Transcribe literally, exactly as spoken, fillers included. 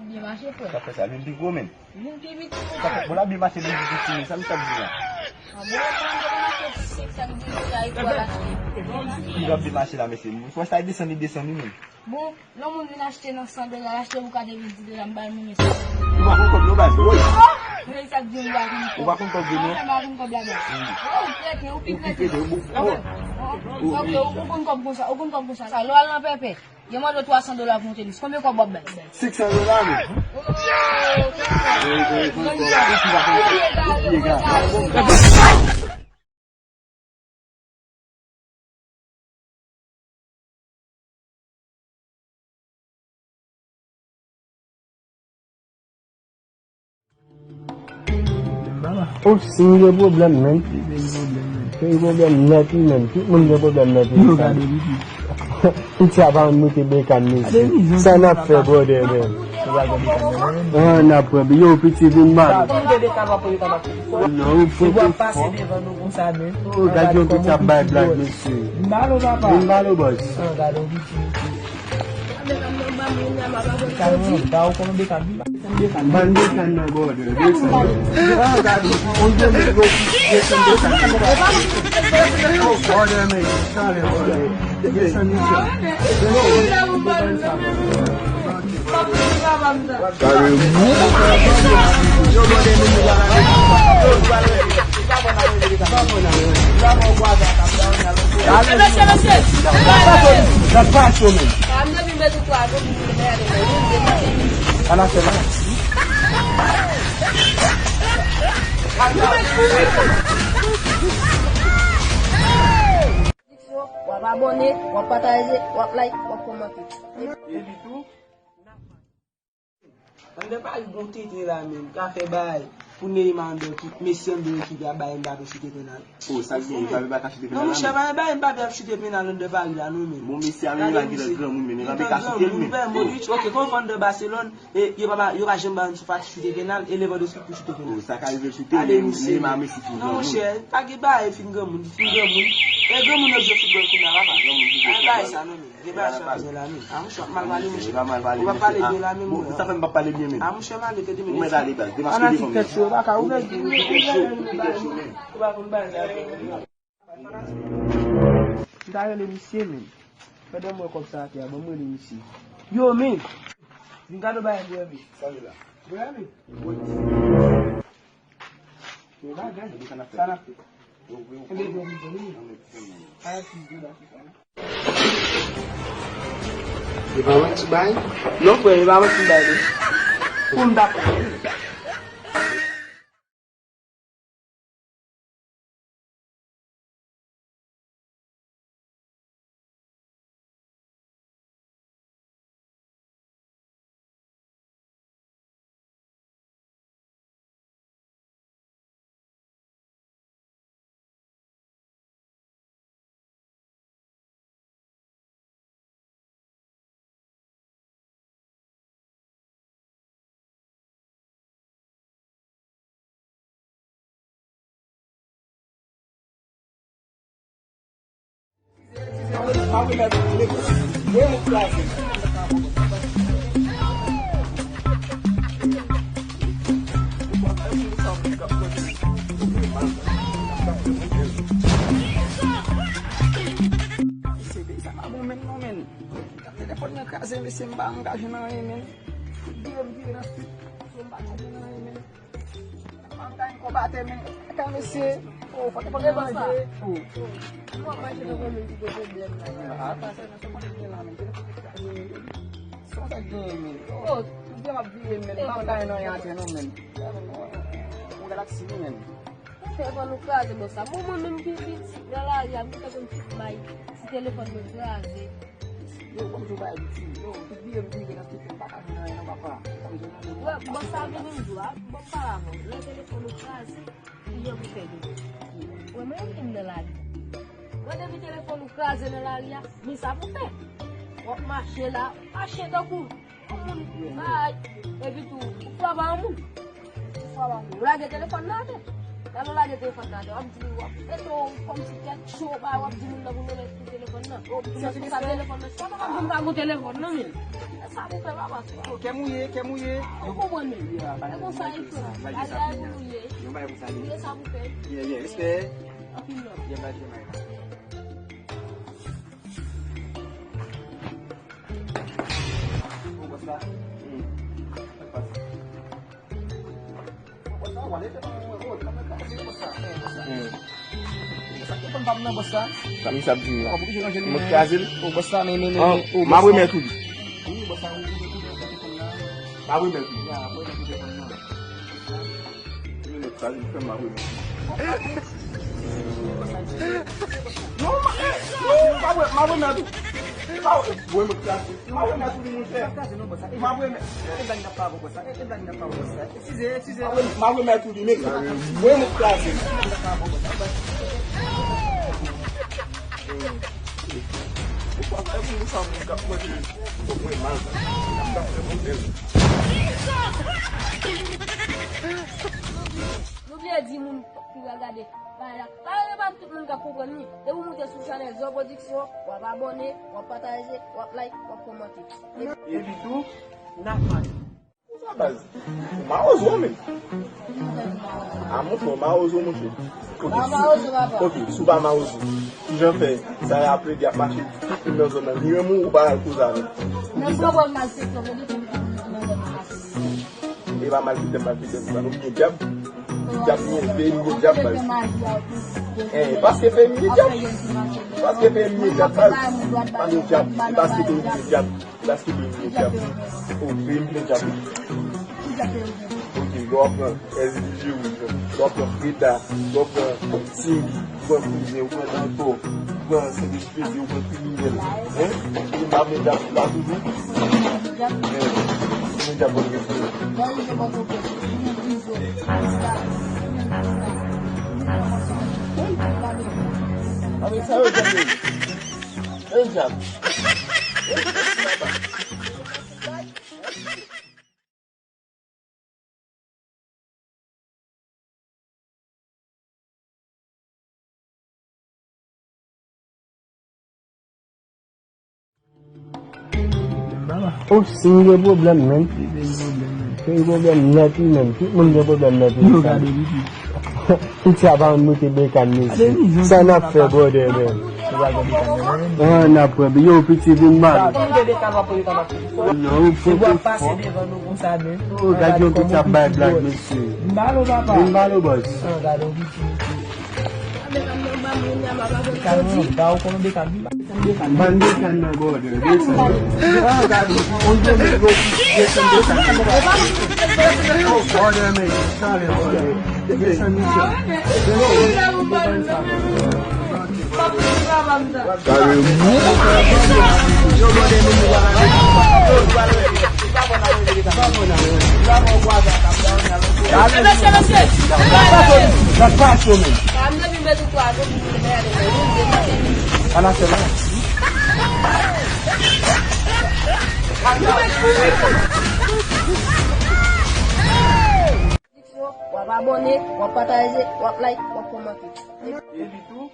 Byen mache, frè. Sa fè sa, vin pi gwo, menm. Vin pi piti, frè. Bon, l ap byen mache, vin pi piti, men sa m t ap di la. A bon, mwen te konn achte senk sak diri la, e pou al achte. Li ap byen mache la, mesye. Fò sa desann, li desann, wi, menm. Bon, lè yon moun vin achte nan san dola, l achte pou katrevenndis dola, m ba l moun yo sa. Ou pa konn kòb non, baz, woy. Men sak diri la konn kòb. Ou pa konn kòb vre non. Mwen pa konn kòb la, baz. Ou kreten, ou pi kreten. Ou pi kreten, ou pi kreten. Ok, ou konn kòb konsa, ou konn kòb konsa. Sa, lè w al nan pèpè. Yo mande w twa san dola pou yon tenis. Konbyen kòb w ap bay? Senk san dola, men. O, si m gen pwoblèm, menm. Li gen pwoblèm, menm. Li gen pwoblèm nèt, wi, menm. Tout moun gen pwoblèm nèt, wi, menm. Yo gade, wi. Tout sa pa mete bekan, mesye. Sa n ap fè, brother, menm. An, n ap pran. Yo, piti, vin ba. Non, ou pran. Gad yon piti ap bay blag, mesye. Vin ba lo, papa. Vin ba lo, bòs. Ban de kann nan bòdè, de kann. Ah, gad, on de mil yo, de kann, de kann. Oh, bòdè, men, tande, bòdè. De kann, de kann. Yo, bòdè, men, yo, bòdè. Mesye, mesye. Sa pa cho, men. An a fè la. W ap abòne, w ap pataje, w ap like, w ap kòmante. Epi tou, anndan Paris gon tenten la menm, k ap fè bagay pou Neymar anndan ekip, Messi anndan ekip, y ap bay Mbappé chute penal. O, sa k gen, Mbappé pa ka chute penal la menm. Non, monchè, pa bay Mbappé ap chute penal anndan Paris la non menm. Bon, Messi a menm la gentan granmoun, men Mbappé ka chute l menm. Modric, ok, kòman anndan Barcelone, e yo pa, yo pa janm bay Ansu Fati chute penal, e Lewandowski pou chute penal. O, sa ka rive l chute, men Neymar, Messi fin granmoun. Non, monchè, pa gen bagay fin granmoun, fin granmoun. E granmoun yo jwe foutbòl kounye a, papa. Granmoun fin granmoun. Pa bay sa non menm. Depa sa byen la menm. A monchè, w ap mal pale monchè. Ou pa pale byen la menm. Bon, sa fè m pa pale byen menm. A monchè, mal tete menm. Ou mèt ale baz, demaske devan mwen. Fanatik tèt cho, ou pa ka ouvè. Ou pa konn bagay la. M ta rele misye menm. Pandan m wè kòb sa atè a, ban m rele misye. Yo, men. Vin gade bagay Granvi. Sa vle la? Granvi. Bon. Yo bagay. Sa n ap fè? Enben, bon, bon, bon. Ala ti de la, se sa. E pa manti bay? Non, frè, e pa manti bay, non. Pou m dakò. Mesye, peyi sa pa bon menm non, menn. Telefòn nan kraze, mesye, m pa angaje nan anyen, menn. Fout vire m vire nan street, m pa angaje nan anyen, menn. M pa angaje kòb atè, menn. Kaka, mesye. O, fò te konn manje. O. M ap manje nan moun ki gen pwoblèm la. A, sa, sa, sa, sa, konnen gen la, menn. Telefòn nan kraze, menn. Sa, sa gen, menn. O, tout vye m ap vire, menn. M pa angaje nan anyen atè, non, menn. Yon galaksi, menn. Telefòn ou kraze, bon sa. Bon, mwen menm ki piti nan lari a, m gentan konn tout bay. Ti telefòn mwen kraze. Yo, ban m di w bagay piti. Yo, tout vye m vire nan street, m pa ka jwenn anyen non, papa. Sa m jwenn anyen. Wè, bon sa vini m di w a, bon pale avè w. Lè telefòn ou kraze, ki jan pou fè vini? Wè, mwen menm ki m nan lari. Wè, depi telefòn ou kraze nan lari a, men sa pou fè. W ap mache la, mache tankou Bay, epi tou, ou frape yon moun. Ou frape yon moun. Ou lage telefòn nan atè. Lè nou lage telefòn nan atè, w ap di w ap mete w kòmsi tèt cho, ba w ap di moun nan pou mete sou telefòn nan. Ou responsab telefòn nan, se pa papa m pa gon telefòn non, men. E sa pou fè papa. Kè mouye, kè mouye. Ou konprann men. E konsa e fè. Lage a pou nou ye. Yon bagay konsa li ye. Sa pou fè. Yeah, yeah, respè. Anpil love. Yeah, lage a. Ou konsa. Hmm. Sa k pase? Sa misye ap di m la? Mwen kraze l. M ap remèt ou li. M ap remèt ou li. Non, ma, eh, non, ma, ma, ma remèt ou. Ma, mwen, mwen kraze. Ma remèt ou li, monchè. Ma remèt. E blag nan pa bon, sa. E blag nan pa bon, sa. Eskize, eskize. Ma remèt ou li, men. Mwen, mwen kraze. Ou pa fè pou nou sa, moun k ap manje. Mwen mal. Mwen ap fè pou bèl. Nou bliye di moun ki pral gade bagay la. Bagay la pa tout moun k ap konprann li. Depi w moute sou chanèl Zo Production, w ap abòne, w ap pataje, w ap like, w ap kòmante. Epi tou, n ap pale. Sa baz? Ou mawozo menm. A monchè, ou mawozo monchè. Ok, si, ok, si w pa mawozo, kijan fè sa y ap plede ap mache tout moun nan zòn nan? Li menm ou pa al koze avè l? Men pwoblèm malfektè, mwen depi m nan zòn nan. E pa malfektè, malfektè, sa nou gen dyab. Dyab gen, peyi gen dyab baz. Eh, paske peyi gen dyab. Paske peyi gen dyab baz. Pa gen dyab. E paske peyi gen dyab. Basketball, plen dyab. Oh, plen, plen dyab. Ok, lè w ap pran S D G Rouge, lè w ap pran Freda, lè w ap pran Simbi, ou pran Kouzen, ou pran Dantò, ou pran Sentespiri, ou pran Kriminèl. Hein? Ou pa plen dyab la toujou? Hein? Plen dyab bon respè. Avèk sa yo dyab yo. Plen dyab. Oh, si m gen pwoblèm, men. Si m gen pwoblèm nèt, wi, men. Tout moun gen pwoblèm nèt, wi. Yo gade, wi. Piti a pa konn moute bekàn, mesye. Sa n ap fè, brother, man? Ah, n ap pran. Yo, piti, vin ba. Non, ou pran. Si w ap pase devan nou konsa, men. Oh, gade yon piti ap bay blag, mesye. Vin ba lo, papa. Vin ba lo, boss. Ah, gade yon piti, mesye. Bekàn nan, ba w konnen bekàn, wi. Ban bekàn nan, brother. Desann. Ah, gade. On jwe met lo, desann, desann. Oh, brother, man. Sorry, brother. Desann, desann. Carré. W ap abòne, w ap pataje, w ap like, w ap kòmante. Epi tou,